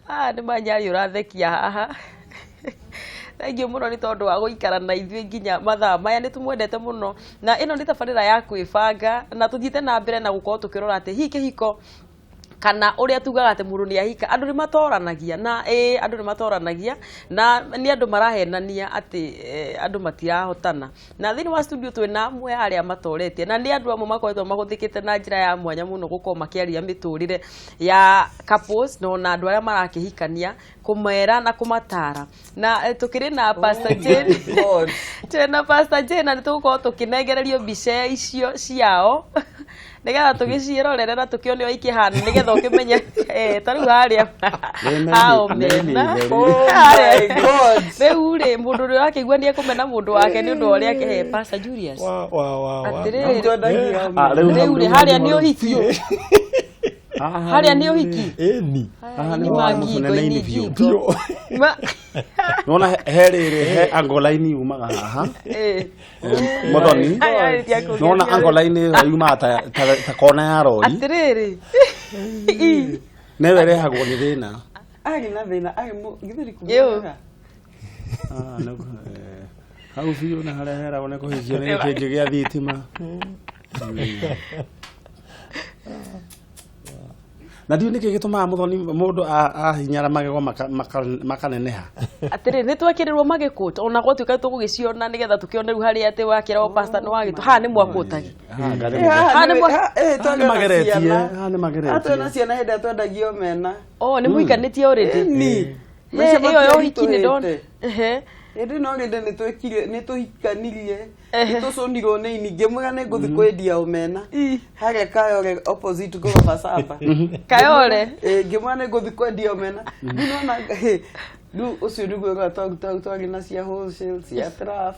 Ah, nĩ manyari ũrathekia haha. Thengiũ mũno nĩ tondũ wa gũikara na ithuĩ nginya mathaa maya, nĩ tũmwendete mũno. Na ĩno nĩ tabarĩra ya kwĩbanga na tũthiĩte na mbere na gũkorwo tũkĩrora atĩ hihi kĩhiko kana ũrĩa tugaga atĩ mũndũ nĩ ahika, andũ nĩ matoranagia na ĩĩ andũ nĩ matoranagia na nĩ andũ marahenania atĩ andũ matirahotana. Na thĩinĩ wa studio twĩna amwe a arĩa matoretie na nĩ andũ amwe makoretwo mahũthĩkĩte na njĩra ya mwanya mũno gũkorwo makĩaria mĩtũrĩre ya couples na ona andũ arĩa marakĩhikania, kũmera na kũmatara. Na tũkĩrĩ na Pastor Jane. God. Twĩ na Pastor Jane na nĩ tũgũkorwo tũkĩnengererio mbica icio ciao nĩgetha tũgĩciĩrorere na tũkĩone ũrĩa ikĩhana, nĩgetha ũkĩmenye ta rĩu harĩa hao mena. Oh my God. Rĩu rĩ, mũndũ ũrĩa ũrakĩigua nĩ ekũmena mũndũ wake nĩ ũndũ wa ũrĩa akĩhe Pastor Julius. Wa, wa, wa, wa. Atĩrĩrĩ. Twendagia. Ah, rĩu Rĩu rĩ, harĩa nĩ ũhiki. Haha Harĩa nĩ ũhiki. Ĩni. Haha nĩ Ni wa ma ngingo, mũcenene-inĩ ini biũ. ngingo. Nona he rĩrĩ, he angle line yumaga haha. Muthoni. Aya, aya, aya, Nona angle line ĩyo yumaga ta kona ya rori. Atĩrĩrĩ. Newe ĩrehagwo nĩ thĩna. Arĩ na thĩna, arĩ githĩ Yũ. ndikũmwĩraga? Ah, hau biũ na harĩa heragwo nĩ kũhikio nĩ gĩkĩngĩ gĩa thitima. Na ndiũ nĩkĩ gĩtũmaga mũthoni mũndũ ahinyara magego makaneneha. Atĩrĩrĩ, nĩ twekĩrĩrwo magĩkũta ona gwatuĩka tũgũgĩciona nĩgetha tũkĩone rĩu harĩa atĩ wakĩragwo pastor nĩ wagĩtwo haha nĩ mwakũtagi. Haha ngarĩ Haha nĩ haha nĩ mageretie, haha nĩ mageretie. Twĩna ciana hĩndĩ ĩrĩa twendagio mena. Oh, nĩ mũhikanĩtie already. Ĩni. Eh, ĩyo ya ũhiki nĩ ndona. Ehe. Ehe. Hĩndĩ no hĩndĩ nĩ twekire, nĩ tũhikanirie, Ehe. nĩ tũcũnirwo nĩ ini, ngĩmwĩra nĩ ngũthiĩ kwendia omena Ĩ. harĩa Kayore opposite Goroba Saba. Kayore. Ĩ, ngĩmwĩra nĩ ngũthiĩ kwendia omena. Rĩu nona rĩu ũcio nĩguo ũrĩa twarutaga, twarĩ na cia wholesale, cia trough,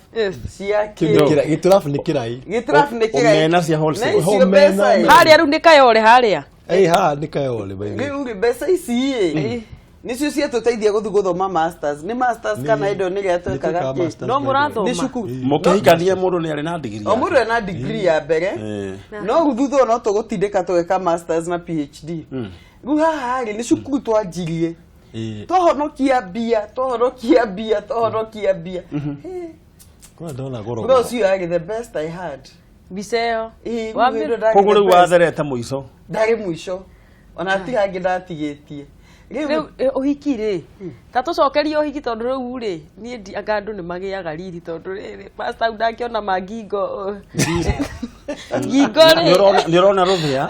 cia kĩ. Gĩtũrabu nĩ kĩrai. Gĩtũrabu nĩ kĩrai. Omena cia wholesale. Na icio Omena. mbeca ĩ. Harĩa rĩu nĩ Kayore harĩa. Ĩ, haha nĩ Kayore by the way. Rĩu rĩ, mbeca ici ĩ nĩcio ciatũteithia gũthiĩ gũthoma masters, nĩ masters kana ĩndo nĩ rĩa twekaga Nĩ kĩ? twekaga No masters. mũrathoma. Nĩ cukuru. Mũkĩhikania mũndũ nĩ arĩ na ndigiri. O mũndũ ena degree ya mbere, no rĩu thutha ũyũ no tũgũtindĩka tũgeka masters na PhD. Rĩu haha rĩ, nĩ cukuru twanjirie, twahonokia mbia, twahonokia mbia, twahonokia mbia. Kwa ndona goro. Mũthenya ũcio yarĩ the best I had. Mbica ĩyo. Ĩ, rĩu Wambĩ- hĩndĩ ĩyo ndarĩ Koguo the rĩu best. watherete mũico. Ndarĩ mũico, ona tiga angĩ ndatigĩtie rĩu. Rĩu ũhiki rĩ, ta tũcokerie ũhiki, tondũ rĩu rĩ, niĩ ndi anga andũ nĩ magĩaga riri, tondũ rĩrĩ pastor hau ndakĩona ma ngingo ngingo Nĩ rĩ. Nĩ ũrona rũthĩa.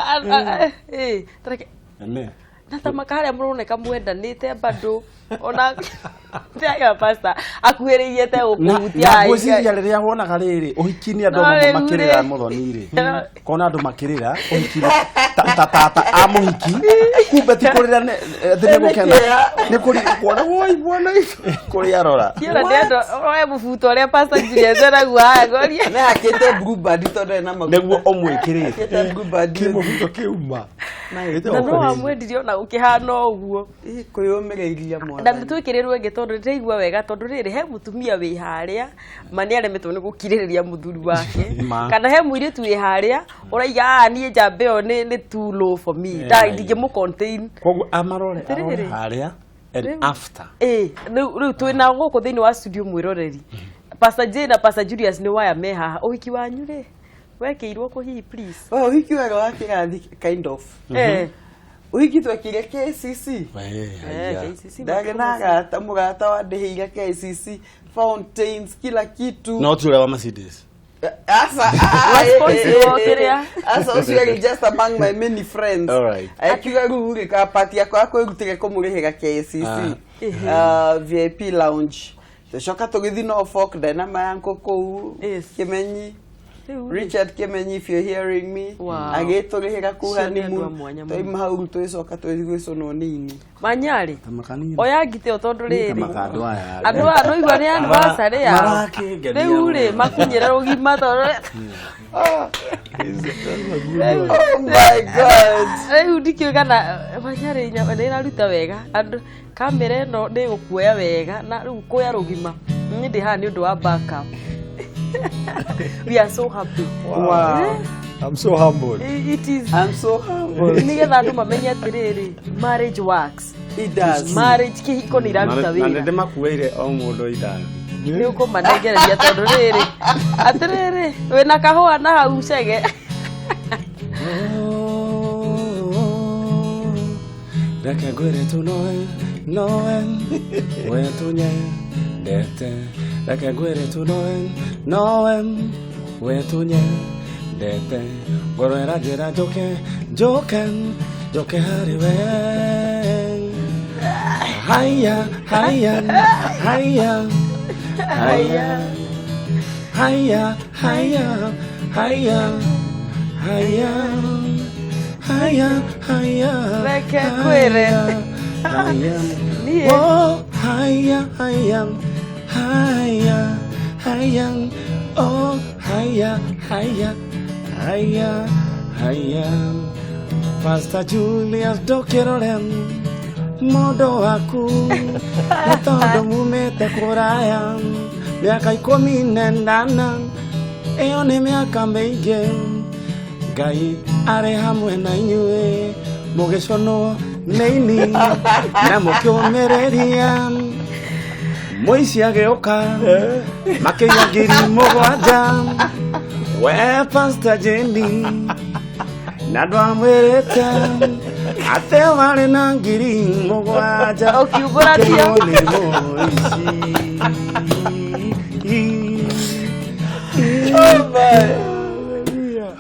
Tareke Ene. Na ta maka harĩa mũroneka mwendanĩte bado ona tiaga pastor akuhĩrĩirie te Na gũkũhutia. na ngwĩciria rĩrĩa wonaga rĩrĩ ũhiki nĩ andũ No, amwe rĩu makĩrĩra rĩ. mũthoni rĩ, kona andũ makĩrĩra ũhiki ta tata a mũhiki, kumbe ti kũrĩra atĩ nĩ gũkena, nĩ kũrĩ kuona woi mwana kũrĩa arora. Ciona nĩ andũ oe mũbuto ũrĩa pastor Julius eragua haya ngoria. Nĩ hakĩte Blue Band tondũ ena maguta. Nĩguo ũmwĩkĩrĩte. Hakĩte Blue Band. Kĩmũbuto kĩuma. Na no wamwendirie ona ũkĩhana ũguo. Ĩ, kwĩyũmĩrĩria Na mwathani. twĩkĩrĩrwo ĩngĩ tondũ ndĩraigua wega, tondũ rĩrĩ he mũtumia wĩ harĩa ma nĩ aremetwo nĩ gũkirĩrĩria mũthuri wake, Ma. kana he mũirĩtu wĩ harĩa ũraiga, "Ah, niĩ njamba ĩyo nĩ too low for me. Ndingĩmũ contain." Koguo amarore arore Atĩrĩrĩ. harĩa and Rĩu. after. Ĩ, rĩu twĩna gũkũ thĩinĩ wa studio mwĩroreri Pastor Jane na Pastor Julius nĩ waya me haha. Ũhiki wanyu rĩ, wekĩirwo kũ hihi, please? Oh, ũhiki wega wa kĩrathi kind of. Ũhiki twekire KCC. We, Eh, haiya. KCC. Ndarĩ na arata, mũrata wandĩhĩire KCC, fountains, kila kitu. No ti ũrĩa wa Mercedes. Asa, Wa sponsor wa kĩrĩa? asa ũcio arĩ just among my many friends. Alright. Akiuga rĩu rĩ, ka party yakwa ya kwĩrutĩra kũmũrĩhĩra KCC. VIP lounge. Tũcoka tũgĩthiĩ Norfolk, ndena my uncle kũu, Kĩmenyi. Rĩu rĩ, Richard Kimenyi, if you're hearing me, Wow. agĩtũrĩhĩra kũu Cio nĩ andũ a honeymoon. mwanya mũno. Twaima hau rĩu tũgĩcoka tũgĩthiĩ gwĩcũnwo nĩ ini. Manyarĩ Ta makanini. oya ngitĩ ĩyo tondũ Ta rĩrĩ makandũ aya. andũ aya nũigua nĩ anniversary yao. Marakĩngenia Rĩu rĩ, mũno. makunyĩre rũgima tondũ Oh my God. Rĩu ndikĩũĩ kana manyarĩ nyama nĩ ĩraruta wega, andũ kamera ĩno nĩ ĩgũkuoya wega na rĩu kuoya rũgima. Niĩ ndĩ haha nĩ ũndũ wa backup. We are so happy. Wow. I'm so humbled. It is I'm so humbled. nĩgetha andũ mamenye atĩrĩrĩ, marriage works. It does. Marriage kĩhiko nĩ iraruta Na wĩra. nĩndĩmakuĩire o mũndũ indathi. Nĩ ũkũmanengereria tondũ rĩrĩ atĩrĩrĩ wĩna kahũa na hau cege. Reke ngwĩre tu nowe nowe we tũnyendete. Reke ngwĩre tu nowe nowe we tũnyendete. Ngoro ĩranjĩra njũke njũke njũke harĩ we. Haya haya haya haya haya haya haya haya haya haya. Reke ngwĩre. Haya. Niĩ. Oh, haya haya haya haya. Oh, haya haya haya haya. Pastor Julius ndũkĩrore mũndũ waku nĩ tondũ mumĩte kũraya mĩaka 18 ĩyo nĩ mĩaka mĩingĩ. Ngai arĩ hamwe na inyuĩ mũgĩconwo nĩ ini na mũkĩũmĩrĩria. Mũici agĩũka makĩiya 7,000 we Pastor Jenny na ndwamwĩrĩte atĩ warĩ na 7,000 Ũkiumbũratia. Ũkĩrwo nĩ mũici.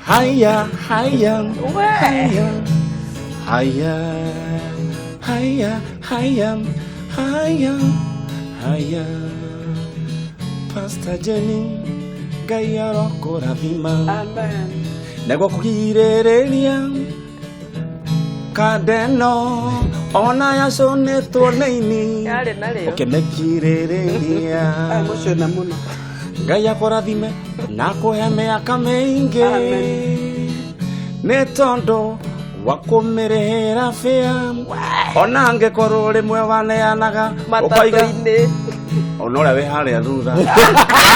Haya haya We. haya haya haya haya haya haya. Pastor Jenny Ngai arokũrathima. Amen. Nĩguo kũgirĩrĩria kandeno ona yaconĩtwo nĩ ini Yarĩ narĩo. ũkĩmĩkirĩrĩria. Ai mũcona mũno. Ngai akũrathime na akũhe mĩaka mĩingĩ nĩ tondũ wa kũmĩrĩhĩra bĩa ona angĩkorwo rĩmwe waneanaga ũkoiga Matatũ-inĩ. ona ũrĩa wĩ harĩa thutha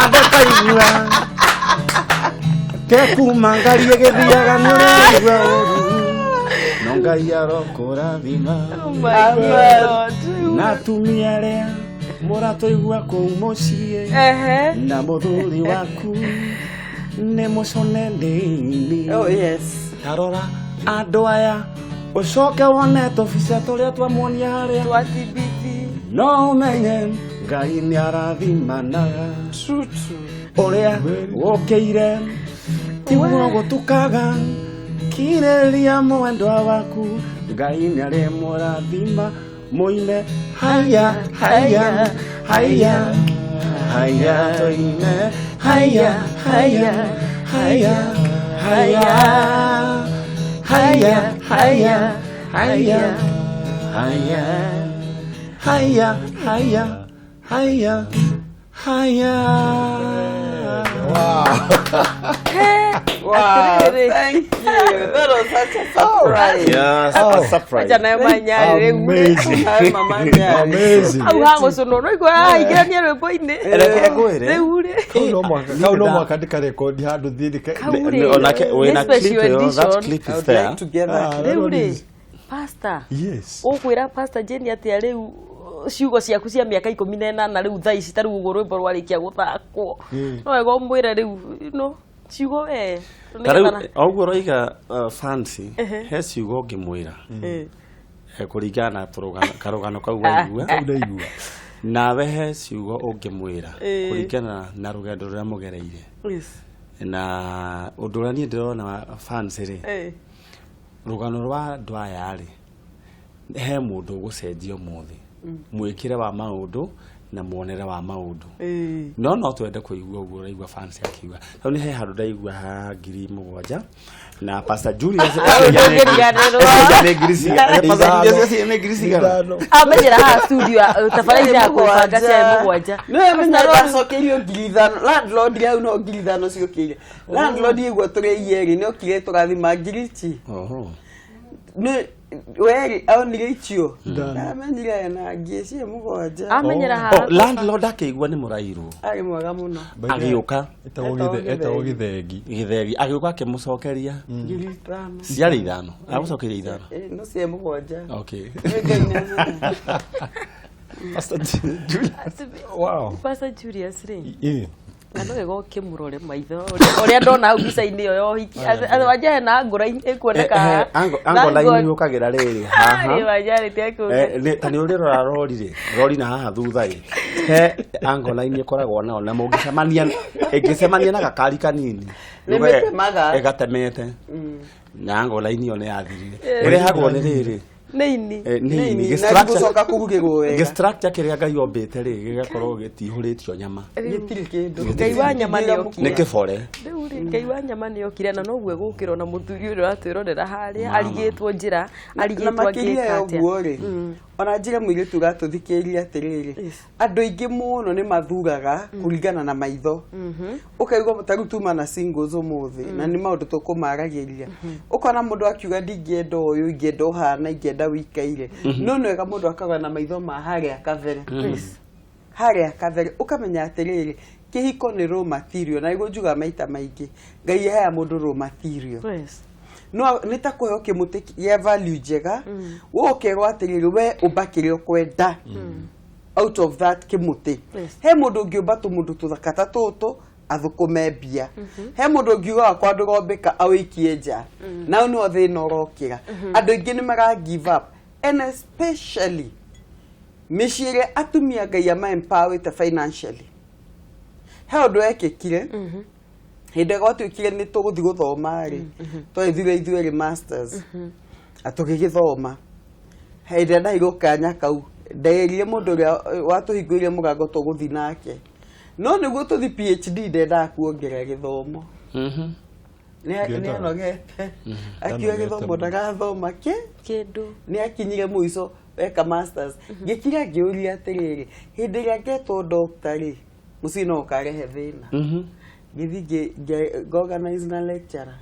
andũkaigua ke kuma ngari ĩgĩthiaga nĩ ũraigua ũru no Ngai arokũrathima. Oh my God. Na atumia arĩa mũratũigua kũu mũciĩ Ehe. na mũthuri waku nĩ mũcone nĩ ini. Oh yes. Tarora andũ aya ũcoke wone tũbica tũrĩa twamuonia harĩa Twa TBT. no ũmenye Ngai nĩ arathimanaga. True true. Ũrĩa gũkĩire tiguo gũtukaga kirĩria mwendwa waku Ngai nĩ arĩmũrathima mũine haya haya haya haya tũine haya haya haya haya haya haya haya haya haya haya haya haya. Wow, Atĩrĩrĩ. thank you. That was such a surprise. Yes, a surprise. Acha nayo manyarĩ rĩu. Amazing. Hi, Mama Nyari. Amazing. Hau ha gũcũnwo no igua araingĩrania rwĩmbo-inĩ. Reke ngwĩre. Rĩu rĩ. Kau no mwaka ndikarekondi handũ thiĩ ndika- Kau rĩ. Onake wĩna Nĩ special clip ĩyo, that edition. clip I is would there. like to get that. Ah, that Rĩu one rĩ. is- Pastor. Yes. Ũkwĩra Pastor Jenny atĩa rĩu ciugo ciaku cia mĩaka 18 rĩu thaa ici ta rĩu ũguo rwĩmbo rwarĩkia gũthakwo. No wega ũmwĩre rĩu no ciugo we. Ta rĩu o ũguo ũroiga fancy he ciugo ũngĩmwĩra kũringana na karũgano kau waigua. Kau ndaigua. Nawe he ciugo ũngĩmwĩra kũringana na rũgendo rũrĩa mũgereire. Yes. Na ũndũ ũrĩa niĩ ndĩrona fancy rĩ rũgano rwa andũ aya rĩ he mũndũ ũgũcenjia ũmũthĩ mwĩkĩre wa maũndũ na muonere wa maũndũ. No twende kũigua ũguo ũraigua fans akiuga tondũ nĩ he handũ ndaigua ha 7,000 na Pastor Julius nĩ ngiri cigana Pastor Julius nĩ ngiri cigana Amenyera haha studio tabarĩra ya kũbanga cia 7. No menya ndacokeirio 5,000. Landlord hau no 5,000 ciũkĩire. Landlord igua tũrĩ ierĩ nĩ okire tũrathima ngiri ici. Oho. Nĩ Weri aonire icio ndamenyire na ngie cie mũgwanja. Amenyera haha. Landlord akĩigua nĩ mũrairwo. Arĩ mwega mũno. Agĩũka. Etagwo Gĩthengi. Gĩthegi agĩũka akĩmũcokeria 5,000. Ciarĩ 5. Agũcokeria 5. No cie mũgwanja. Okay. Pastor Julius. Wow. Pastor Julius rĩ. Na no wega ũkĩmũrore maitho ũrĩa ndona hau mbica-inĩ ĩyo ya ũhiki. Wanja hena angũra-inĩ ĩkuoneka. Angũra-inĩ yũkagĩra rĩrĩ haha. Wanja rĩtia kũu. Ta nĩ ũrĩrora rori rĩ, rori na haha thutha ĩ. He angũra-inĩ ĩkoragwo nao na mũngĩcemania ĩngĩcemania na gakari kanini. Nĩmĩtemaga. Ĩgatemete. Na angũra-inĩ ĩyo nĩ yathirire. Ĩrehagwo nĩ rĩrĩ. Nĩini. Nĩini. Gĩcoka kũrugĩrwo wega. Gĩstructure kĩrĩa Ngai ombĩte rĩ gĩgakorwo gĩtihũrĩtio nyama. Gĩtirĩ kĩndũ. Ngai wa nyama nĩ okire. Nĩ kĩbore. Rĩu rĩ Ngai wa nyama nĩ okire na noguo egũkĩrwo na mũthuri ũrĩa ũratwĩrorera harĩa arigĩtwo njĩra arigĩtwo angĩka atĩa. Ũguo rĩ ona njĩra mũirĩtu ũratũthikĩrĩria atĩrĩrĩ andũ aingĩ mũno nĩ mathuraga kũringana na maitho. Ũkaigua ta rĩu tuma na singles ũmũthĩ na nĩ maũndũ tũkũmaragĩria. Ũkona mũndũ akiuga ndingĩenda ũyũ ingĩenda ũhana ingĩenda wikaire. No nĩ wega mũndũ akagwa na maitho ma harĩa kabere. Harĩa kabere ũkamenya atĩrĩrĩ kĩhiko nĩ raw material na nĩguo njugaga maita maingĩ Ngai aheaga mũndũ raw material. No nĩ ta kũheo kĩmũtĩ gĩa value njega we ũkerwo atĩrĩrĩ we ũmba kĩrĩa ũkwenda out of that kĩmũtĩ. He mũndũ ũngĩũmba tũmũndũ tũthaka ta tũtũ athũkũme mbia. He mũndũ ũngiuga wakwa ndũgombĩka awĩikie nja. Nao nĩo thĩna ũrokĩra. Andũ aingĩ nĩ mara give up and especially mĩciĩ ĩrĩa atumia Ngai ama-empowerĩte financially. He ũndũ wekĩkire hĩndĩ ĩrĩa gwatuĩkire nĩ tũgũthiĩ gũthoma rĩ twagĩthire ithuerĩ masters na tũgĩgĩthoma. Hĩndĩ ĩrĩa ndaheirwo kanya kau nderire mũndũ ũrĩa watũhingũrĩire mũrango tũgũthiĩ nake no nĩguo tũthiĩ PhD ndendaga kuongerera gĩthomo. Nĩ anogete akiuga gĩthomo ndagathoma kĩndũ. Nĩ akinyire mũico weka masters. Ngĩkira ngĩũria atĩrĩrĩ hĩndĩ ĩrĩa ngetwo doctor rĩ mũciĩ no ũkarehe thĩna. Ngĩthiĩ ngorganize na lecturer.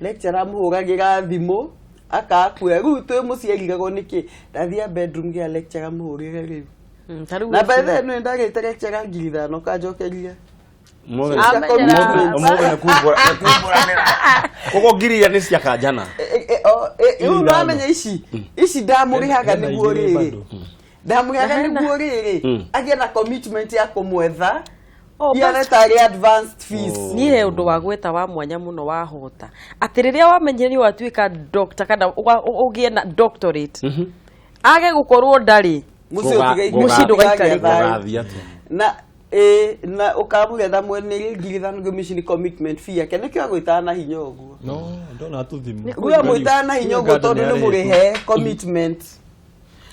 Lecturer amũhũragĩra thimũ akakuoya rĩu twĩ mũciĩ arigagwo nĩkĩ ndathiĩ bedroom gĩa lecturer mũhũrĩre rĩu. Na by then nĩ ndarĩte lecturer 5,000 kanjokeria. Ũmũthĩ nĩ kumbũranĩra. Koguo ngiri iria nĩ cia kanjana. Rĩu ndamenya ici ndamũrĩhaga nĩguo rĩrĩ. Ndamũrĩhaga nĩguo rĩrĩ agĩe na commitment ya kũmwetha. Tarĩ advanced fees. Niĩ he ũndũ wa gweta wa mwanya mũno wahota atĩ rĩrĩa wamenyire nĩ watuĩka doctor kana ũgĩe na doctorate age gũkorwo ndarĩ mũciĩ ndũgaikare na na ũkamũgetha mwene 5,000 ngĩmĩci nĩ commitment fee yake nĩkĩo agwĩtaga na hinya ũguo. No ndona tũthimũ. Rĩu amwĩtaga na hinya ũguo tondũ nĩ mũrĩhe commitment.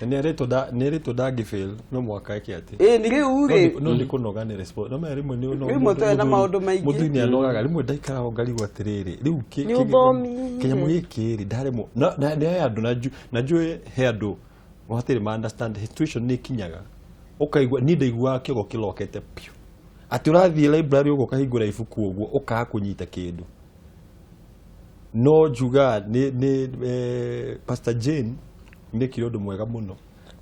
Nĩ erĩtwo ndangĩfail no mwaka eke atĩ. Nĩ rĩu rĩ. No nĩ kũnoga nĩ response. No maya rĩmwe nĩ no. Rĩmwe tũrĩ na maũndũ maingĩ. Mũthuri nĩ anogaga rĩmwe ndaikaraga ngarigwo atĩrĩrĩ rĩu kĩnyamũ gĩkĩ rĩ ndaremwo na nĩ he andũ na njũĩ he andũ hatirĩ ma understand situation nĩ ĩkinyaga ũkaigua niĩ ndaiguaga kĩongo kĩrokete piũ atĩ ũrathiĩ library ũguo ũkahingũra ibuku ũguo ũkaga kũnyita kĩndũ. No njuga nĩ Pastor Jane nĩkire ũndũ mwega mũno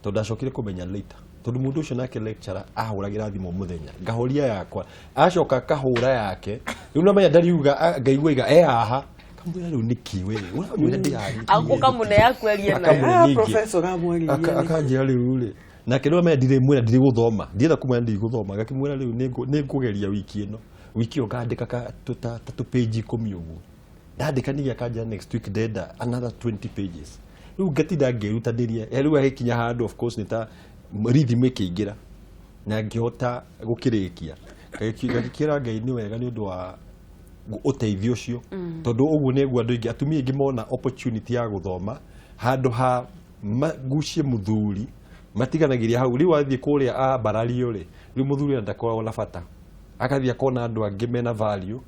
tondũ ndacokire kũmenya later tondũ mũndũ ũcio nake lecturer ahũragĩra thimũ mũthenya ngahoria yakwa acoka akahũra yake rĩu namenya ndariuga ngaigua iga e haha kamwĩra rĩu nĩkĩ we ũramwĩra ndĩ haha ũkamũne akwerie nayo professor amwaririe akanjĩra rĩu rĩ nake rĩu amenya ndirĩmwĩra ndirĩ gũthoma ndienda kũmwĩra ndirĩ gũthoma ngakĩmwĩra rĩu nĩngũgeria wiki ĩno wiki ĩyo ngandĩka ta tũpĩnji 10 ũguo ndandĩka ningĩ akanjĩra next week ndenda another 20 pages rĩu ngatinda ngĩrutanĩria rĩu agĩkinya handũ of course nĩ ta rhythm ĩkĩingĩra na ngĩhota gũkĩrĩkia ngagĩkĩra Ngai nĩ wega nĩ ũndũ wa ũteithio ũcio tondũ ũguo nĩguo andũ aingĩ atumia aingĩ mona opportunity ya gũthoma handũ ha magucie mũthuri matiganagĩria hau rĩu athiĩ kũrĩa ambarario rĩ rĩu mũthuri ona ndakoragwo na bata agathiĩ akona andũ angĩ mena value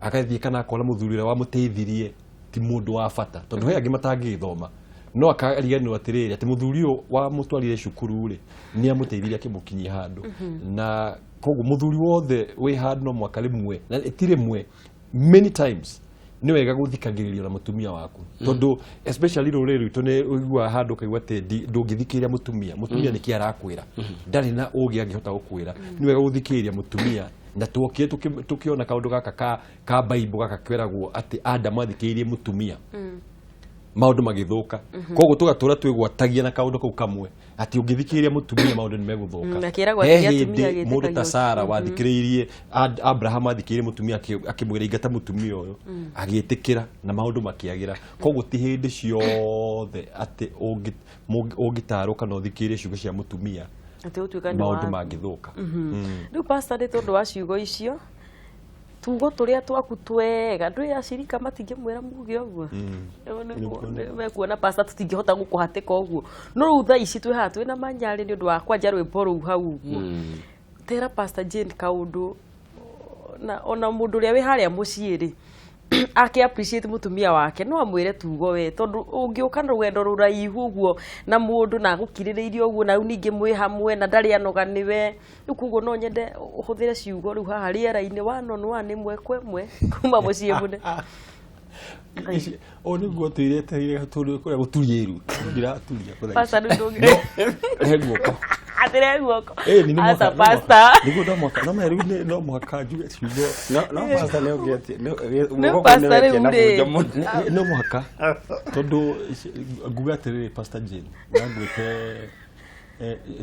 agathiĩ kana akona mũthuri ũrĩa wamũteithirie ti mũndũ wa bata tondũ he angĩ matangĩgĩthoma no akariganĩrwo atĩrĩrĩ atĩ mũthuri ũyũ wamũtwarire cukuru rĩ nĩ amũteithirie akĩmũkinyia handũ na koguo mũthuri wothe wĩ handũ no mwaka rĩmwe na ti rĩmwe many times Nĩ wega gũthikagĩrĩrio na mũtumia waku, tondũ especially rũrĩrĩ rwitũ nĩ ũiguaga handũ ũkaigua atĩ ndũngĩthikĩrĩria mũtumia. Mũtumia nĩkĩ arakwĩra? Ndarĩ na ũgĩ angĩhota gũkwĩra. Nĩ wega gũthikĩrĩria mũtumia. Na tuokire tukiona kaũndũ gaka ka Bible gaka keragwo atĩ Adamu athikĩrĩirie mũtumia, maũndũ magĩthũka. Koguo tũgatũra twĩgwatagia na kaũndũ kau kamwe atĩ ũngĩthikĩrĩria mũtumia maũndũ nĩ megũthũka. Na kĩragwo He atĩ atumia hĩndĩ mũndũ ta gĩtĩkagio. Sara wathikĩrĩirie Abraham athikĩrĩirie mũtumia akĩmwĩra ingata mũtumia ũyũ, agĩtĩkĩra na maũndũ makĩagĩra. Koguo ti hĩndĩ ciothe atĩ ũngĩtarwo kana ũthikĩrĩrie ciugo cia mũtumia atĩ ũtuĩka nĩ maũndũ mangĩthũka. Rĩu pastor, nĩ tondũ wa ciugo icio, tugo tũrĩa twaku twega, ndũĩ acirika matingĩmwĩra muge ũguo. Mekuona pastor tũtingĩhota gũkũhatĩka ũguo. No rĩu thaa ici twĩ haha twĩna manyarĩ nĩ ũndũ wa kwanja rwĩmbo rũu hau ũguo. Tera Pastor Jane kaũndũ na ona mũndũ ũrĩa wĩ harĩa mũciĩ rĩ ake appreciate mũtumia wake, no amwĩre tugo we, tondũ ũngĩũka na rũgendo rũraihu ũguo na mũndũ na agũkirĩrĩirie ũguo, na rĩu ningĩ mwĩ hamwe na ndarĩ anoga nĩwe rĩu. Koguo no nyende ũhũthĩre ciugo rĩu haha rĩera-inĩ one on one, ĩmwe kwa ĩmwe, kuma mũciĩ mũne. Ũũ nĩguo twĩretereire tũrĩ kũrĩa gũturia iru ndiraturia kũrĩa. Pastor, rĩu ndũngĩ Rehe guoko. Atĩre guoko. Ĩĩ, nĩ Aca, mũhaka. pastor. Nĩguo no mũhaka no rĩu no mũhaka njuge ciugo. No pastor nĩ ũngĩeti Nĩ pastor rĩu rĩ. No mũhaka, tondũ nguga atĩrĩrĩ, Pastor Jane, nangwĩte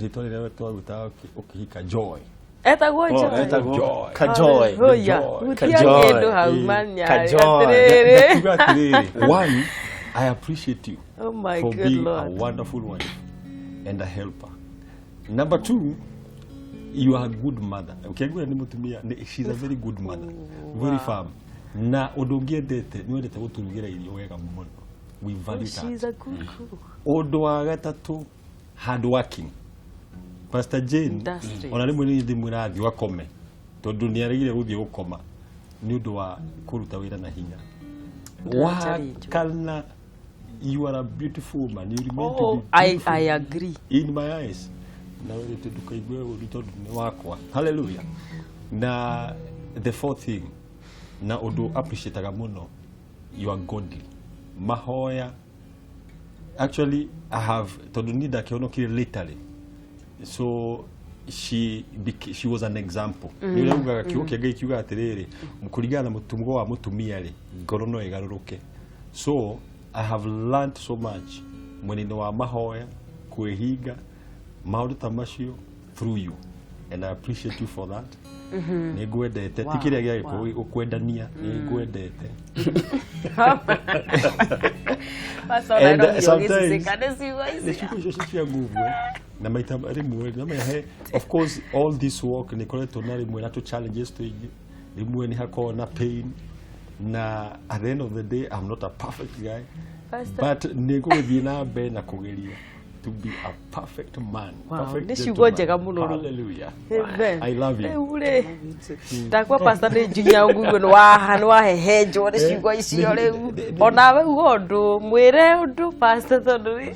rĩtwa rĩrĩa twagwĩtaga ũkĩhika, Joy. Etagwo Joy. Etagwo Joy. Kajoy. Hũya, Joy. hutia Kajoy. kĩndũ hau manyarĩ. Kajoy. Atĩrĩrĩ. Ndakiuga atĩrĩrĩ, one, I appreciate you Oh my for good being Lord. a wonderful wife and a helper. Number two, you are a good mother. Ũkĩangwĩra nĩ mũtumia she's a very good mother, very firm. Na ũndũ ũngĩ endete, nĩ wendete gũtũrugĩra irio wega mũno. We value that. She's a good cook. Ũndũ wa gatatũ, hard working. Pastor Jane, Industry. ona rĩmwe nĩ ndĩmwĩra athiĩ akome tondũ nĩ aregire gũthiĩ gũkoma nĩ ũndũ wa kũruta wĩra na hinya. Wa Ndĩrachallenge. kana you are a beautiful woman. You remain to Oh, be I, beautiful I agree. in my eyes. Na wewe ndũkaigue ũru tondũ nĩ wakwa. Hallelujah. Na the fourth thing, na ũndũ appreciataga mũno, you are godly. Mahoya, actually I have, tondũ niĩ ndakĩhonokire literally, so she was an example. Nĩ ũrĩa ugaga kiugo kĩa Ngai kiugaga atĩrĩrĩ, kũringana na mũtugo wa mũtumia rĩ, ngoro no ĩgarũrũke. So I have learned so much mwena-inĩ wa mahoya, kwĩhinga, maũndũ ta macio through you, and I appreciate you for that. Nĩ ngwendete. Ti kĩrĩa gĩa gĩkũyũ gũkwendania, nĩ ngwendete. Pastor, And, ona no sometimes- ũgĩcicĩka nĩ ciugo nĩ icio. ciugo icio cia nguvu na maita rĩmwe na he, of course all this work nĩ koretwo na rĩmwe na tũ challenges tũingĩ, rĩmwe nĩ hakoragwo na pain, na at the end of the day I'm not a perfect guy, Pastor. but nĩ ngũgĩthiĩ na mbere na kũgeria to be a perfect man. Wow, Perfect nĩ ciugo gentleman. njega mũno rĩu. Hallelujah. Amen. I love you. Rĩu rĩ, ndakwa pastor nĩ njunya ũguo nĩ waha nĩ wahehenjwo nĩ ciugo icio rĩu. Onawe uga ũndũ, mwĩre ũndũ pastor tondũ rĩ.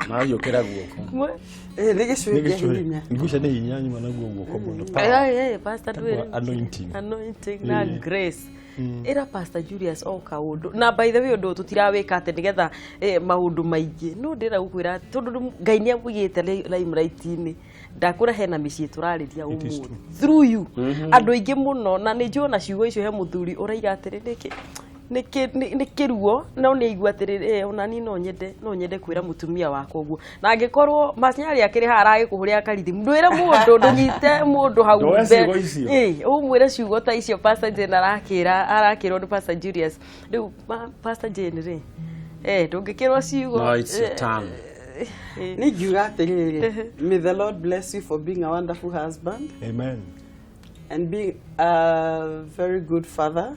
Mariũkĩra guoko. Nĩ gĩcũhĩ kĩa hinya. Nguca nĩ hinya nyuma naguo guoko mũno. Eh, eh, pastor ndwĩre. Anointing. Anointing na grace. Ĩra Pastor Julius o kaũndũ. Na by the way, ũndũ ũyũ tũtirawĩka atĩ nĩgetha maũndũ maingĩ, no ndĩrenda gũkwĩra tondũ rĩu Ngai nĩ amũigĩte limelight-inĩ. Ndakũra hena mĩciĩ tũrarĩria It is ũmũthĩ through you, andũ aingĩ mũno, na nĩ njũĩ ona ciugo icio he mũthuri ũraiga atĩrĩ, nĩkĩ nĩ kĩruo, no nĩ aigua atĩrĩrĩ, ona niĩ no nyende kwĩra mũtumia wakwa ũguo. Na angĩkorwo macinyarĩ akĩrĩ haha aragĩkũhũrĩra karithimu, ndwĩre mũndũ, ndũnyite mũndũ hau Ndoe mbere. ciugo icio. Ĩ, ũmwĩre ciugo ta icio Pastor Jane arakĩrwo nĩ Pastor Julius rĩu. Pastor Jane rĩ, ndũngĩkĩrwo ciugo. No, it's your turn. Nĩ ingiuga atĩrĩrĩ, may the Lord bless you for being a wonderful husband Amen. and being a very good father.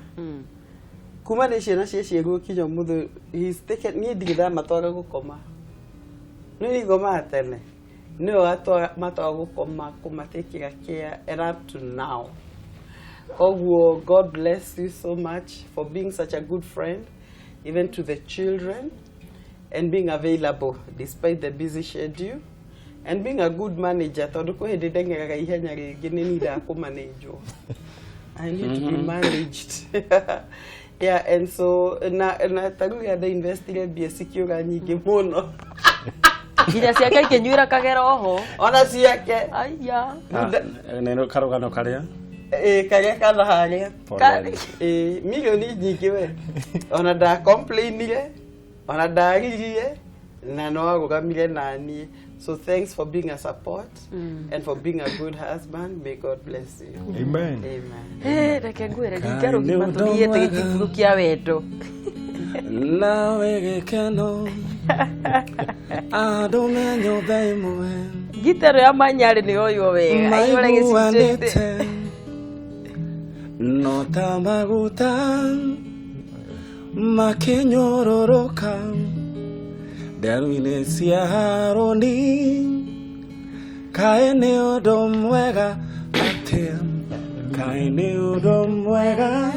Kuma nĩ ciana ciaciarirwo kinya ũmũthĩ, he's taken niĩ ndirĩ ndamatwara gũkoma, nĩ ngomaga tene, nĩwe matwara gũkoma, kũmatekĩra care, and up to now. Koguo God bless you so much for being such a good friend even to the children and being available despite the busy schedule and being a good manager, tondũ kwĩ hĩndĩ ndeng'eraga ihenya rĩngĩ, nĩ nindaga kũmanĩnjwo. I need to be managed. Yeah, and so na tarĩu ya ndainvestire mbia cikiũra nyingĩ mũno. Nginya ciake ikĩnyuĩra kagero oho. Ona ciake. Aya. Neno karũgano karĩa? Karĩa kana harĩa. Poleni. Milioni nyingĩ we. Ona ndacomplainire, ona ndaririe, na no arũgamire naniĩ. So thanks for being a support and for being a good husband. May God bless you. Amen. Amen. Reke ngwĩre ringa rũgima tũthiĩte gĩtiburu kĩa wendo. Nawe gĩkeno andũ me nyũmba ĩmwe Ngita ĩno ya Manyarĩ nĩ yoywo wega. Aiyũre gĩcunjĩ. maiguanĩte no ta maguta makĩnyũrũrũka nderu-inĩ cia Harũni kaĩ nĩ ũndũ mwega atĩa kaĩ nĩ ũndũ mwega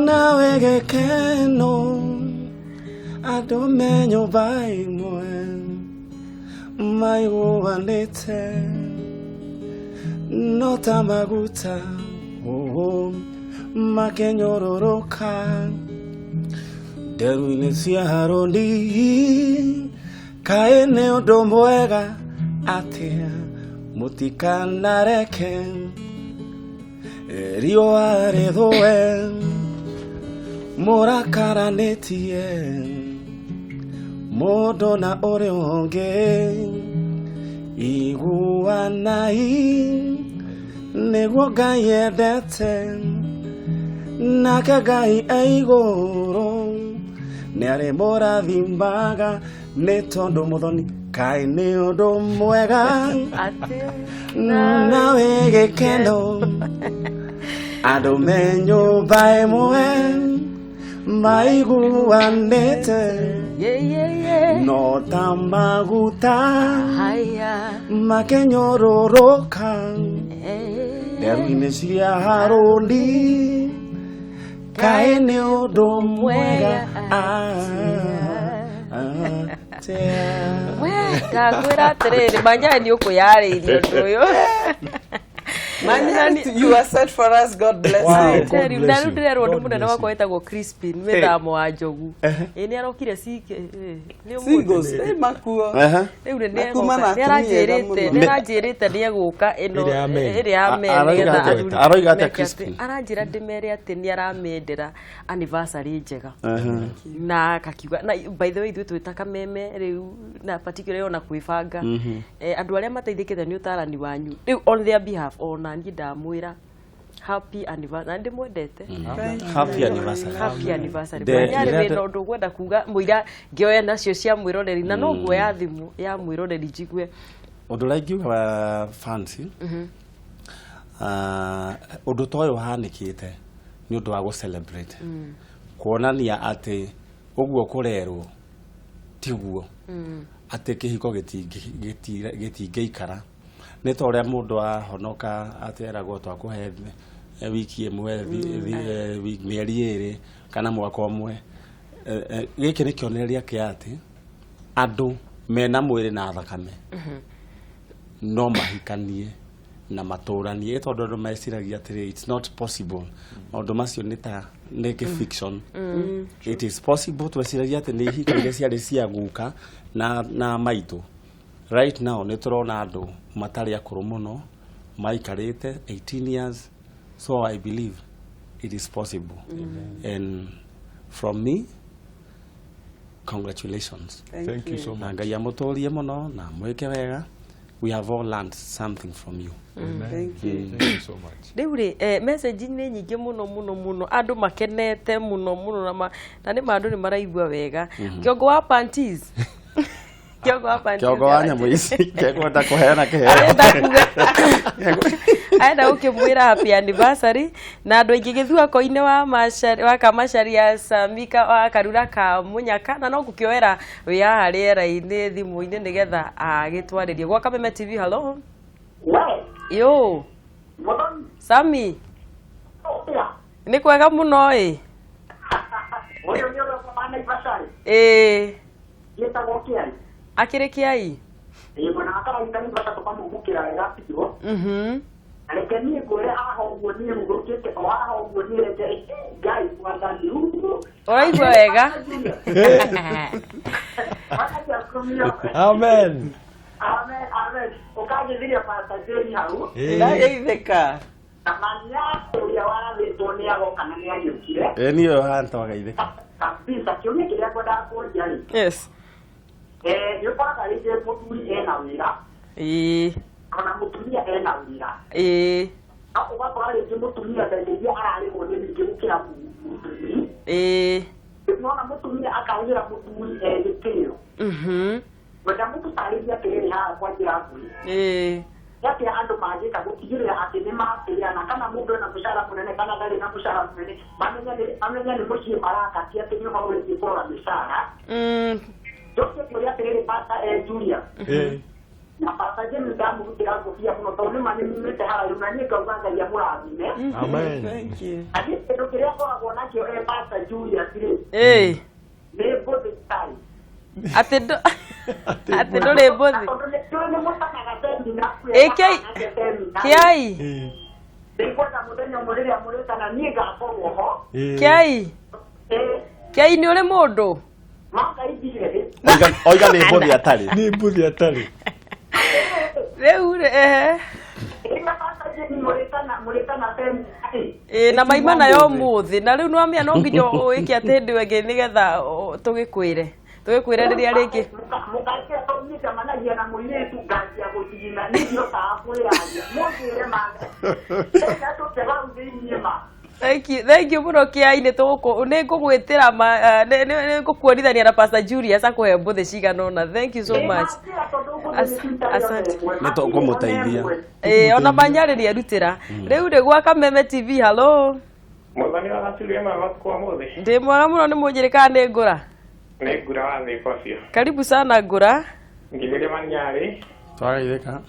nawe gĩkeno andũ me nyũmba ĩmwe maiguanĩte no ta maguta makĩnyũrũrũka nderu-inĩ cia Harũni kaĩ nĩ ũndũ mwega atĩa mũtikanareke riũa rĩthũe mũrakaranĩtie mũndũ na ũrĩa ũngĩ iguanai nĩguo Ngai endete nake Ngai e igũrũ nĩarĩmũrathimaga nĩ tondũ mũthoni kaĩ nĩ ũndũ mwega nawe gĩkeno andũ me nyũmba ĩmwe maiguanĩte no ta maguta makĩnyũrũrũka nderu-inĩ cia Harũni kaĩ nĩ ũndũ mwega atĩa. We ndakwĩra atĩrĩrĩ Manyarĩ nĩ ũkwĩyarĩirie ũndũ ũyũ. Manyarĩ, you are set for us. God bless you. Tell you, na rĩu ndĩrerwo nĩ mũnene wakwa wĩtagwo Crispin mĩthamo wa Njogu. Ĩ nĩ arokire singles makuo. Rĩu nĩ aranjĩrĩte nĩ egũka ĩno ĩrĩa ya men. Aroiga atĩa Crispin? Aranjĩra ndĩmere atĩ nĩ aramendera anniversary njega. Na akakiuga na by the way ithuĩ twĩta kameme rĩu na particularly ona kwĩbanga. Andũ arĩa mateithĩkĩte nĩ ũtarani wanyu. Rĩu on their behalf ona niĩ ndamwĩra happy anniversary na ndĩmwendete. Happy anniversary. Happy anniversary. Manyarĩ wĩna ũndũ ũkwenda kuga mũira ngĩoya nacio cia mwĩroreri na no nguoya thimũ ya mwĩroreri njigue. Ũndũ ũrĩa ingiuga wa fancy ũndũ ta ũyũ ũhanĩkĩte nĩ ũndũ wa gũ celebrate kuonania atĩ ũguo kũrerwo tiguo atĩ kĩhiko gĩtingĩikara nĩ ta ũrĩa mũndũ ahonoka ateragwo twakũhe wiki ĩmwe mĩeri ĩrĩ kana mwaka ũmwe. Gĩkĩ nĩ kĩonereria kĩa atĩ andũ mena mwĩrĩ na thakame no mahikanie na matũranie tondũ andũ meciragia atĩrĩ it's not possible. Maũndũ macio nĩ ta nĩ fiction. It is possible. Tweciragia atĩ nĩ ihiko iria ciarĩ cia guka na maitũ. Right now nĩ tũrona andũ matarĩ akũrũ mũno maikarĩte 18 years, so I believe it is possible. And from me, congratulations. Thank you so much. Na Ngai amũtũrie mũno na mwĩke wega. We have all learned something from you. Amen. Thank you. Thank you so much. Rĩu rĩ message nĩ nyingĩ mũno mũno mũno andũ makenete mũno mũno na nĩ ma andũ nĩ maraigua wega. Kĩongo wa panties. Kĩongo wa panties. Kĩongo wa nyamũ ici kĩkwenda kũheana kĩheo. Arenda gũkĩmwĩra happy anniversary na andũ aingĩ gĩthuako-inĩ wa Kamacharia Samika wa Karura ka Mũnyaka na no ngũkĩoera wĩ haha rĩera-inĩ thimũ-inĩ nĩgetha agĩtwarĩrie gwa Kameme TV. Hello. Yo. Sami. Nĩ kwega mũno ĩ. Ĩ. Akĩrĩ kĩai? Reke niĩ ngwĩre haha ũguo niĩ hurũkĩte o haha ũguo niĩ reke Ngai mwathani Ũraigua wega? Amen. Amen, amen. Ũkanjĩthiria Pastor Jerry hau. Ndageithĩka. Na manya ũrĩa warathĩtwo nĩ agoka na nĩ agĩũkire. Ĩ niĩ ũyũ haha nĩtwagaithĩka. Kabisa kĩũria kĩrĩa ngwendaga kũria rĩ. Yes. Nĩ ũkoraga rĩngĩ mũthuri ena wĩra. Ĩĩ. Ona mũtumia ena wĩra. Ĩĩ. No ũgakora rĩngĩ mũtumia mbeca iria ararĩhwo nĩ nyingĩ gũkĩra mũthuri. Ĩĩ. Nĩwona mũtumia akahũthĩra mũthuri e gĩtĩo. Wenda mũtũtarĩrie atĩrĩrĩ haha kwa njĩra nguhĩ. Ĩĩ. Atĩa andũ mangĩka gũtigĩrĩra atĩ nĩ matĩana kana mũndũ ena mũcara mũnene kana ndarĩ na mũcara mũnene mamenye nĩ mũciĩ maraka ti atĩ nĩ ũhoro wĩgiĩ kũrora mĩcara. Njoke kũrĩa atĩrĩrĩ Pastor Julia. Na Pastor James ndamũrutĩra ngũbia mũno tondũ nĩ ma nĩ mumĩte haraihu na niĩ ngauga Ngai amũrathime. Amen. Thank you. Na niĩ kĩndũ kĩrĩa ngoragwo nakĩo Pastor Julius rĩ. Ĩĩ. Nĩ mbũthĩ itarĩ. Atĩ ndũrĩ mbũthĩ. Tondũ nĩ mũtanaga semina. Ĩ kĩai. Nĩngwenda mũthenya ũmwe rĩrĩa mũrĩtana niĩ ngakorwo ho. Kĩai. Kĩai nĩ ũrĩ mũndũ. Oiga nĩ mbũthĩ atarĩ. Nĩ mbũthĩ atarĩ. Rĩu rĩ ehe. Ĩ na maima nayo ũmũthĩ na rĩu nĩwamenya no nginya ũĩke atĩ hĩndĩ ĩyo ĩngĩ nĩgetha tũgĩkwĩre. Tũgĩkwĩre rĩrĩa rĩngĩ. Mũkaingĩra tondũ niĩ njemanagia na mũirĩtu nganjia gũthigina niĩ ndihotaga kwĩyaria. Mũnjĩre ma. Ndĩratũte hau thĩiniĩ ma. Thank you, thank you mũno Kĩai nĩ ngũgwĩtĩra nĩ ngũkuonithania na Pastor Julius akũhe mbũthĩ cigana ũna. Thank you so much. Asante. Nĩ tũkũmũteithia. Ĩ ona Manyarĩ nĩ erutĩra. Rĩu rĩ gwa Kameme TV, hello. Mwathani wa gaturia ma matukũ wa mũthĩ. Ndĩ mwega mũno nĩ mũnjĩrĩ kana nĩ ngũra? Nĩ ngura wa thĩka ũcio. Karibu sana ngũra. Ngithĩria Manyarĩ. Twagaithĩka.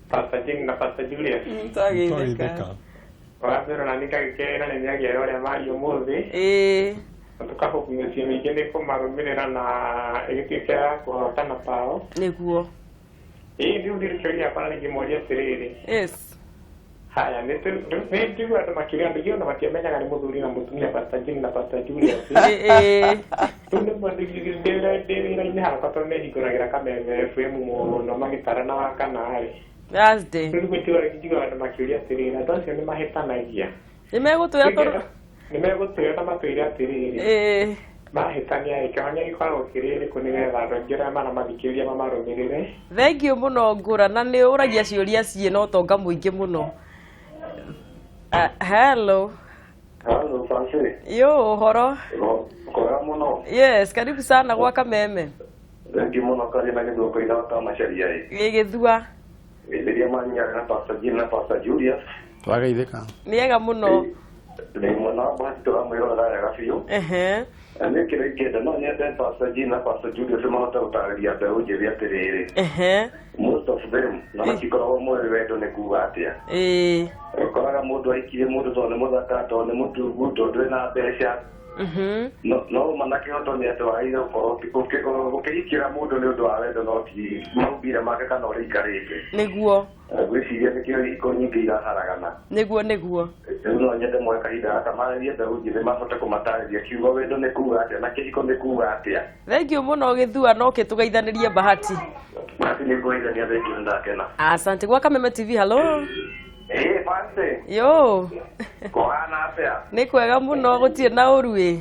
Pastor Jane na Pastor Julius. Twagaithĩka. Wa mbere ona nĩngagĩkenerera nĩ mĩario ya ũrĩa maria ũmũthĩ. Ĩĩ. Na tũkahubu mĩciĩ mĩingĩ nĩ kũmarũmĩrĩra na ĩgĩtuĩka ya kũhotana pao. Nĩguo. Ĩĩ rĩu ndirĩ kĩũria gĩakwa na nĩngĩmoria atĩrĩrĩ. Yes. Haya nĩ njigua andũ makĩũria andũ aingĩ ona matiamenyaga nĩ mũthuri na mũtumia Pastor Jane na Pastor Julius. Ĩĩ. Rĩu nĩ ndĩ wĩra-inĩ hakwa tondũ nĩ hingũragĩra Kameme FM mũno magĩtarana wa kana rĩ. Thursday. Rĩu njigua andũ makĩũria atĩrĩrĩ andũ acio nĩ mahĩtanagia. Nĩ megũtwĩra tondũ nĩ megũtwĩra na matwĩre atĩrĩrĩ. Ĩĩ. Mahĩtania rĩ kĩhonia gĩkoragwo kĩrĩ ĩrĩkũ nĩgetha andũ aingĩ arĩa maramathikĩrĩria mamarũmĩrĩre. Thank you mũno ngũra na nĩ ũragia ciũria ciĩ na ũtonga mũingĩ mũno. Hello. Hello, Francis. Yo, ũhoro? Kwega mũno. Yes, karibu sana gwa Kameme. Thank you mũno karia na gĩthua kũiga ta macaria ĩ. Ĩ gĩthua. Gĩthĩria Manyarĩ na Pastor Jane na Pastor Julius. Twagaithĩka. Nĩ ega mũno. Nĩ mwena wa Bahati tũramwĩrorera wega biũ. Ehe. Nĩ kĩrĩa ingĩenda no nyende Pastor Jane na Pastor Julius mahote gũtarĩria mbeũ njĩthĩ atĩrĩrĩ. Ehe. Most of them na matikoragwo moĩ wendo nĩ kuga atĩa. Ĩĩ. Ũkoraga mũndũ aikirie mũndũ tondũ nĩ mũthaka tondũ nĩ mũtungu tondũ ena mbeca. No ma na kĩhoto nĩ atĩ wagĩrĩire gũkorwo ũkĩhikĩra mũndũ nĩ ũndũ wa wendo no ti maumbire make kana ũrĩa aikarĩte. Nĩguo. Ngwĩciria nĩkĩo ihiko nyingĩ iraharagana. Nĩguo nĩguo. Rĩu no nyende moe kahinda gaka marĩrie mbeũ njĩthĩ mahote kũmatarĩria kiugo wendo nĩ kuga atĩa na kĩhiko nĩ kuga atĩa. Thank you mũno gĩthua no kĩtũgeithanĩrie Bahati. Bahati nĩ ngũgeithania thank you ndakena. Asante gwa Kameme TV, hello. Ĩĩ Fancy. Yo. Kũhana atĩa? Nĩ kwega mũno gũtirĩ na ũru ĩ.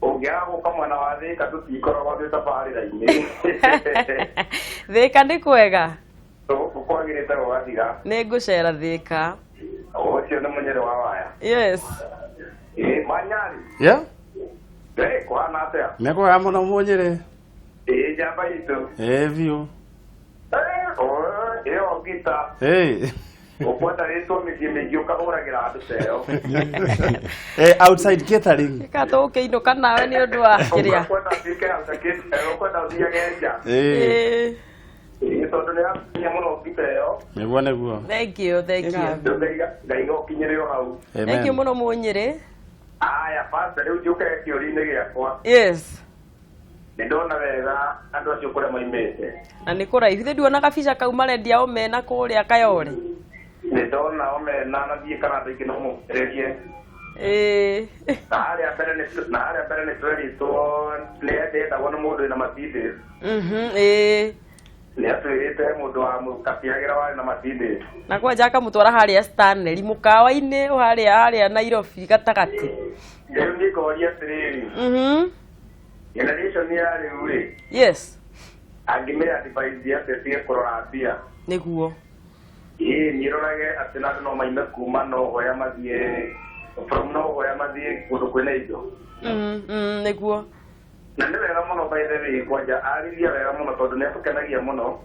Ũngĩaga gũka mwena wa Thĩka tũtikoragwo twĩ tabarĩra-inĩ. Thĩka nĩ kwega. Kwagĩrĩte gũgathira. Nĩ ngũcera Thĩka. Ũcio nĩ mũnyĩrĩ wa waya. Yes. Ĩĩ Manyarĩ. Yeah. Ĩĩ kũhana atĩa? Nĩ kwega mũno mũnyĩrĩ. Ĩĩ njamba itũ. Ĩĩ biũ. Ĩyo ngita. Ĩĩ. Ũkwenda rĩtwo mĩciĩ mĩingĩ ũkahũragĩra andũ ta ĩyo. Outside catering. Ĩka tũgũkĩinũka nawe nĩ ũndũ wa kĩrĩa. Ũkwenda ũtuĩke outside catering, ũkwenda ũthiage nja. Ĩĩ. Ĩĩ tondũ nĩ yakinya mũno ngita ĩyo. Nĩguo nĩguo. Thank you, thank you. Ngai gũkinyĩre o hau. Thank you mũno mũnyĩrĩ. Aya, Pastor, rĩu njũke kĩũria-inĩ gĩakwa. Yes. Nĩ ndona wega andũ acio kũrĩa maimĩte. Na nĩ kũraihu. Ithe nduona kabica kau marendia o mena kũrĩa Kayore. Nĩ ndona omena na thiĩ kana andũ aingĩ no mũrerie. Na harĩa mbere nĩ twerĩtwo nĩ endetagwo nĩ mũndũ wĩna Mercedes. Nĩ atwĩrĩte he mũndũ wa mũkatiagĩra warĩ na Mercedes. Na kwanja akamũtwara harĩa Stanley mũkawa-inĩ harĩa Nairobi gatagatĩ. Rĩu niĩ ngoria atĩrĩrĩ. Generation ya rĩu rĩ. Yes. Angĩmĩra advice atĩ tige kũrora mbia. Nĩguo. Ĩĩ nĩrorage atĩ na andũ no maime kuma no hoya mathiĩ from no hoya mathiĩ kũndũ kwĩna indo. Nĩguo. Na nĩ wega mũno by the way kwanja arĩria wega mũno tondũ nĩ atũkenagia mũno.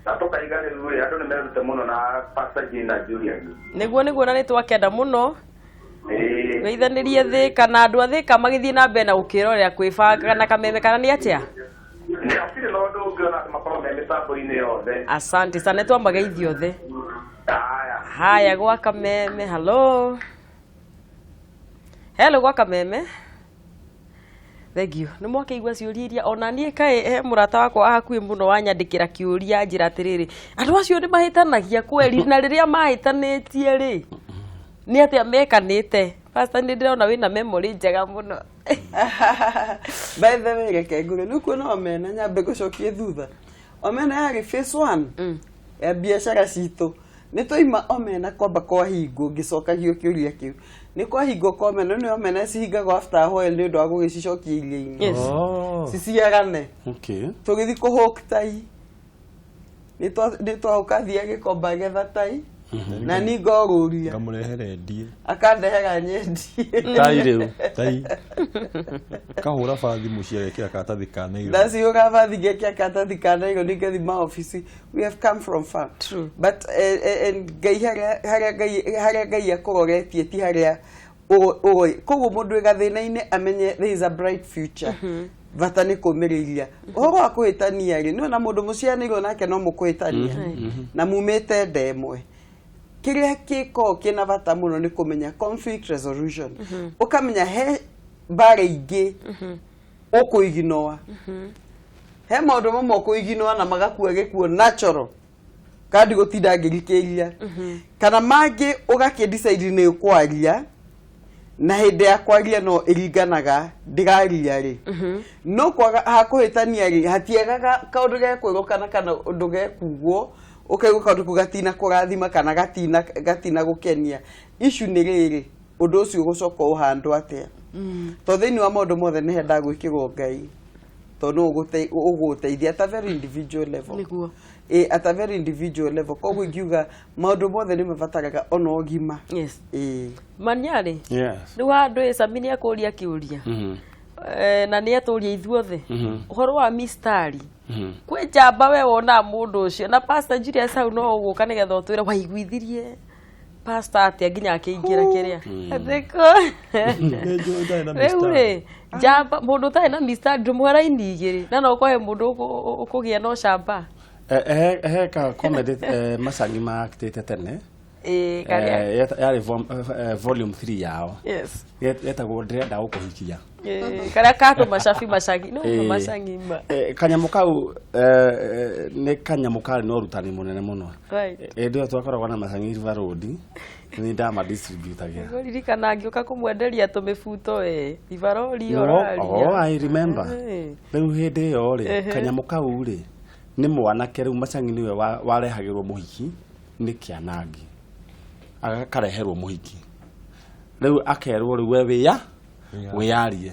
Na tũkaiga rĩu rĩ andũ nĩ merute mũno na Pastor Jane na Julius. Nĩguo na nĩ twakenda mũno. Geithanĩrie Thĩka na andũ a Thĩka magĩthiĩ na mbere na gũkĩrorera kwĩbanga na kameme kana nĩ atĩa? Nĩ hatirĩ na ũndũ ũngĩ ona andũ makorwo me mĩtambo-inĩ yothe. Asante sana twamageithia othe. Haya gwa kameme hello. Hello gwa kameme. Thank you. Nĩ mwakĩigua ciũria iria ona niĩ kaĩ he mũrata wakwa hakuhĩ mũno wanyandĩkĩra kĩũria njĩra atĩrĩrĩ andũ acio nĩ mahĩtanagia kweri na rĩrĩa mahĩtanĩtie rĩ nĩ atĩa mekanĩte. Pastor nĩ ndĩrona wĩna memory njega mũno. By the way reke ngũre nĩ kuona omena nyambe gũcokie thutha. Omena yarĩ phase 1 ya biacara citũ. Nĩ twaima omena kwamba kwahingwo ngĩcokagio kĩũria kĩu. Nĩ kwahingwo kwa omena nĩ omena cihingagwo after a while nĩ ũndũ wa gũgĩcicokia iria-inĩ. Yes. Ciciarane. Okay. Tũgĩthiĩ kũhũk tai. Nĩ twahũka thia gĩkomba getha tai. Na ni ngorũria. Ngamũrehere ndie. Akandehera nyendie. Tai rĩu. Tai. Kahũra bathi mũciĩ agekĩra karatathi ka naironi. Ndacihũra bathi ngekĩra karatathi ka naironi ngathi maobici. We have come from far. True. But Ngai harĩa Ngai akũroretie ti harĩa koguo mũndũ wĩ gathĩna-inĩ amenye there is a bright future. Bata nĩ kũmĩrĩria. Ũhoro wa kũhĩtania rĩ, nĩ na mũndũ mũcianĩirwo nake no mũkũhĩtania. Na mumĩte nda ĩmwe. Kĩrĩa gĩkoragwo kĩna bata mũno nĩ kũmenya conflict resolution. Ũkamenya he mbara ingĩ ũkũiginoa. He maũndũ mamwe ũkũiginoa na magakua gĩkuo natural. Kandi gũtinda ngĩrikĩria. Kana mangĩ ũgakĩ decide nĩ ũkwaria na hĩndĩ ya kwaria no ĩringanaga ndĩraria rĩ. No kwaga hakũhĩtania rĩ hatiagaga kaũndũ gekwĩrwo kana ũndũ gekugwo ũkaigua kaũndũ kau gatina kũrathima kana gatina gũkenia. Issue nĩ rĩrĩ ũndũ ũcio ũgũcoka ũhandwo atĩa. Tondũ thĩinĩ wa maũndũ mothe nĩ hendaga gwĩkĩrwo Ngai. Tondũ nĩ ũgũteithia at a very individual level. Nĩguo. At a very individual level. Koguo ingiuga maũndũ mothe nĩ mabataraga ona ũgima. Yes. Manyarĩ. Yes. Rĩu handũ ĩ Sami nĩ akũria kĩũria. Na nĩ atũria ithuothe. Ũhoro wa mistari. Kwĩ njamba we wonaga mũndũ ũcio na Pastor Julius hau no ũgũka nĩgetha ũtwĩre waiguithirie Pastor atĩa nginya akĩingĩra kĩrĩa. Rĩu rĩ njamba mũndũ ũtarĩ na mistari ndũmũhe raini igĩrĩ na no ũkohe mũndũ ũkũgĩa na ũcamba. He ka comedy Macangi maactĩte tene. Yarĩ volume 3 yao. Yes. Yetagwo ndĩrenda gũkũhikia. Karĩa katũ macabi macangi no macangi ma. Kanyamũ kau nĩ kanyamũ karĩ na ũrutani mũnene mũno. Hĩndĩ ĩyo twakoragwo na Macangi River Road nĩ ndama distributagĩra. Ngũririkana ngĩũka kũmwenderia tũmĩbuto River Road ũraria. Oh, I remember. Rĩu hĩndĩ ĩyo rĩ kanyamũ kau rĩ nĩ mwanake rĩu Macangi nĩwe warehagĩrwo mũhiki nĩ kĩanangi. Akareherwo mũhiki. Rĩu akerwo rĩu we wĩya wĩyarie.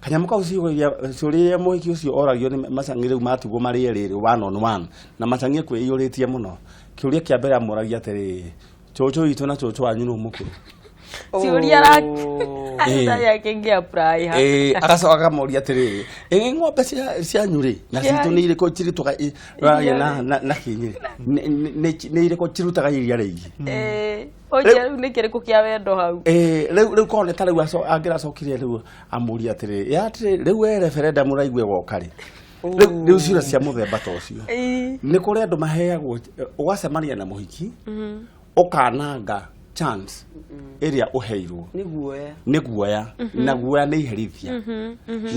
Kanyamũ kau ciũria mũhiki ũcio oragio nĩ Macangi rĩu matigwo marĩ erĩ rĩ one on one na Macangi ekwĩiyũrĩtie mũno. Kĩũria kĩa mbere amũragia atĩrĩ cũcũ witũ na cũcũ wanyu nũ mũkũrũ. Ciũria akĩngĩ apply ha. Agacoka akamũria atĩrĩrĩ ĩ ng'ombe cianyu rĩ na citũ nĩ irĩkũ cirutaga na kĩnyĩ nĩ irĩkũ cirutaga iria rĩingĩ. Oje rĩu nĩ kĩrĩkũ kĩa wendo hau. Rĩu korwo nĩ ta rĩu angĩracokire rĩu amũria atĩrĩrĩ ya atĩrĩrĩ rĩu we referendum ũraigua ĩgoka rĩ. Rĩu ciũria cia mũthemba ta ũcio. Nĩ kũrĩ andũ maheagwo ũgacemania na mũhiki ũkananga Chance ĩrĩa ũheirwo Nĩ guoya. Nĩ guoya, na guoya nĩ iherithia.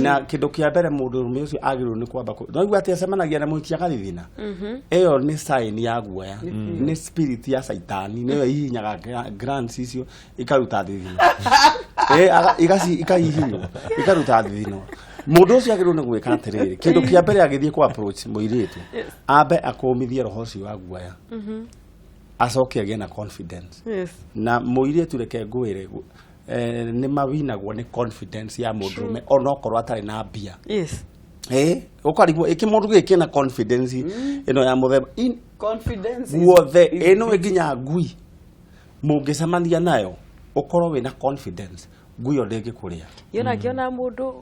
Na kĩndũ kĩa mbere mũndũ ũrũme ũcio agĩrĩirwo nĩ kwamba no igua atĩ acemanagia na mũhiki agathithina, ĩyo nĩ sign ya guoya, nĩ spirit ya Saitani, nĩyo ihihinyaga glands icio ikaruta thithino. Ikahihinywo ikaruta thithino. Mũndũ ũcio agĩrĩirwo nĩ gwĩka atĩrĩrĩ, kĩndũ kĩa mbere agĩthiĩ kũ approach mũirĩtu, ambe akũmithie roho ũcio wa guoya, acoke agĩe na confidence. Na mũirĩtu, reke ngwĩre, nĩ mawinagwo nĩ confidence ya mũndũrũme onokorwo atarĩ na mbia. Ũkarigwo ĩkĩ mũndũ gĩkĩ kĩna confidence ĩno ya mũthemba Confidence guothe ĩno, nginya ngui mũngĩcemania nayo ũkorwo wĩna confidence, ngui ĩyo ndĩngĩkũrĩa. Yona ngĩona mũndũ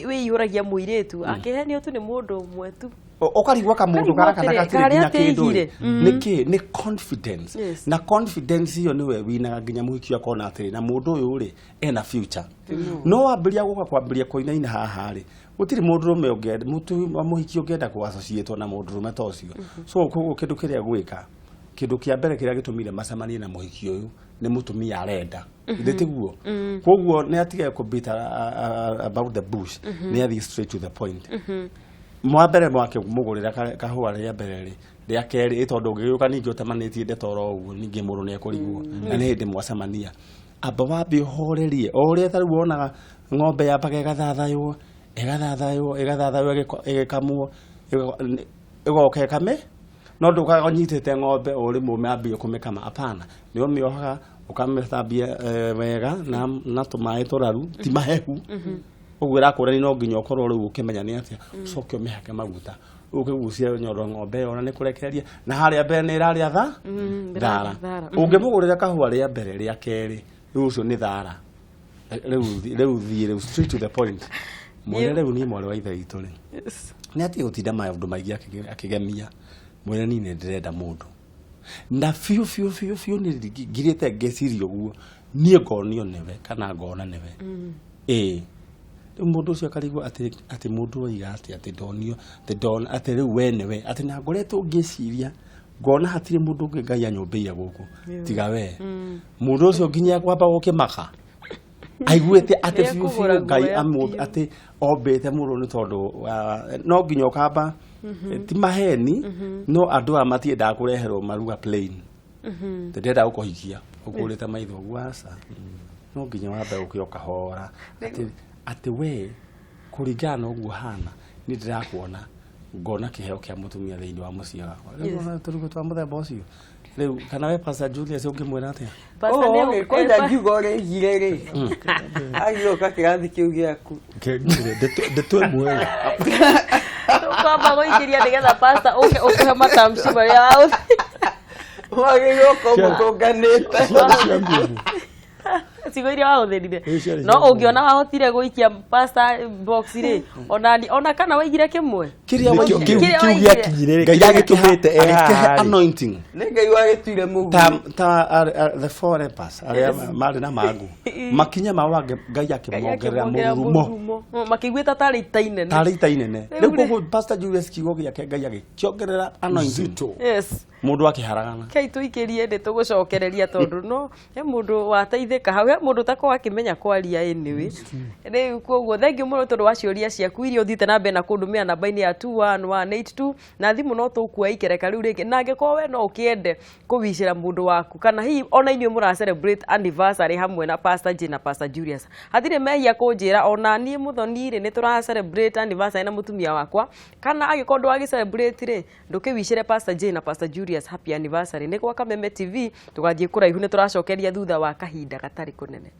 wĩiyũragia mũirĩtu akĩhenio tu nĩ mũndũ ũmwe tu. Ũkarigwo kamũndũ Ũkarigwo gaka kana atĩrĩ, gatirĩ karĩa nginya kĩndũ atĩigire. ĩ. Nĩkĩ nĩ confidence. Na confidence ĩyo nĩwe winaga nginya mũhiki akona atĩrĩ, na mũndũ ũyũ rĩ, ena future. No wambĩrĩria gũka kwambĩrĩria kũinaina haha rĩ, gũtirĩ mũndũrũme ũngĩenda mũhiki ũngĩenda kũ associate na mũndũrũme ta ũcio. So koguo kĩndũ kĩrĩa gwĩka, kĩndũ kĩa mbere kĩrĩa gĩtũmire macemanie na mũhiki ũyũ nĩ mũtumia arenda, githĩ tiguo? Koguo nĩ atige kũ beat about the bush, nĩ athiĩ straight to the point. Mwa mbere mwake mũgũrĩra kahũa rĩa mbere rĩ, rĩa kerĩ, ĩ tondũ ũngĩgĩũka ningĩ ũtemanĩtie ndeto oro ũguo, ningĩ mũndũ nĩ ekũrigwo. Na nĩ hĩndĩ mwacemania, amba wambe ũhorerie o ũrĩa ta rĩu wonaga ng'ombe yambaga ĩgathathaywo, ĩgathathaywo, ĩgathathaywo, ĩgĩkamwo, ĩgoka ĩkame. No ndũkaga ũnyitĩte ng'ombe o rĩmwe ũmĩambie kũmĩkama, hapana. Nĩ ũmĩohaga, ũkamĩthambia wega na tũmaĩ tũraru, ti mahehu ũguo ĩrakũrani, no nginya ũkorwo rĩu ũkĩmenya nĩ atĩa, ũcoke ũmĩhake maguta, ũkĩgucia nyondo ng'ombe ĩyo, na nĩ kũrekereria na harĩa mbere nĩ ĩrarĩa tha thara. Thara. Ũngĩmũgũrĩra kahũa rĩa mbere, rĩa kerĩ, rĩu ũcio nĩ thara. Rĩu thiĩ rĩu straight to the point, mwĩre rĩu niĩ mwarĩ wa ithe witũ rĩ, nĩ atige gũtinda maũndũ maingĩ akĩgemia. Mwĩre niĩ nĩ ndĩrenda mũndũ na biũ biũ biũ biũ, nĩ ngirĩte ngeciria ũguo, niĩ ngonio nĩwe kana ngona nĩwe. Ĩĩ, rĩu mũndũ ũcio akarigwo atĩ mũndũ oiga atĩ ndonio, atĩ ndona atĩ rĩu we nĩwe, atĩ na ngoretwo ngĩciria ngona hatirĩ mũndũ ũngĩ Ngai anyũmbĩire gũkũ tiga we. Mũndũ ũcio nginya kwamba gũkĩmaka aiguĩte atĩ biũ Nĩekũgũra biũ Ngai guoya biũ. atĩ ombĩte mũndũ nĩ tondũ no nginya ũkamba ti maheni. No andũ aya matiendaga kũreherwo maruga plain, ndĩrenda gũkũhikia ũkũrĩte maitho ũguo, aca. No nginya wambe ũke ũkahora atĩ we kũringana na ũguo hana, niĩ ndĩrakuona ngona kĩheo kĩa mũtumia thĩinĩ wa mũciĩ wakwa. Rĩu ona tũrugo twa mũthemba ũcio rĩu, kana we Pastor Julius ũngĩmwĩra atĩa? Pastor Oh, kwanja ngiuga ũrĩa igire rĩ, agĩũka kĩrathi kĩu gĩaku. Ndeto ĩmwe. Tũkwamba gũikĩria nĩgetha pastor ũke ũkũhe matamshi marĩa Wagĩrĩirwo ũkorwo mũtũnganĩte. Ciarĩ cia nguvu. Ciugo iria wahũthĩrire. Ĩĩ, ciarĩ No cia nguvu. ũngĩona wahotire gũikia pastor box rĩ, ona ona kana waigire kĩmwe. Kĩrĩa Nĩkĩo waigire. kĩu Kĩrĩa kĩu waigire. gĩakinyire rĩ, Ngai kĩrĩa gĩtũmĩte e agĩkĩhe haha rĩ. anointing. Nĩ Ngai wagĩtuire mũguĩ. Ta the four lepers arĩa marĩ na mangũ, makinya mao Ngai akĩmongerera mũrurumo. Makĩiguĩta tarĩ ita inene. Tarĩ ita inene. Rĩu Rĩu rĩ- koguo Pastor Julius, kiugo gĩake Ngai agĩkĩongerera anointing. Uzito. Mũndũ akĩharagana. Kei tũikĩrie ndĩ tũgũcokereria tondũ no he mũndũ wateithĩka hau, he mũndũ ũtakorwo akĩmenya kwaria. Anyway, rĩu koguo thengiũ mũno tondũ wa ciũria ciaku iria ũthiĩte na mbere na kũndũmĩra namba-inĩ ya 21182 na thimũ, no tũkuoya ikereka rĩu rĩngĩ. Na angĩkorwo we no ũkĩende kũwicĩra mũndũ waku, kana hihi ona inyuĩ mũra celebrate anniversary hamwe na Pastor J na Pastor Julius, hatirĩ mehia kũnjĩra. Ona niĩ mũthoni rĩ, nĩ tũra celebrate anniversary na mũtumia wakwa. Kana angĩkorwo ndwagĩ celebrate rĩ, ndũkĩwicĩre Pastor J na Pastor Julius happy anniversary. Nĩ gwa Kameme TV, tũgathiĩ kũraihu, nĩ tũracokeria thutha wa kahinda gatarĩ kũnene.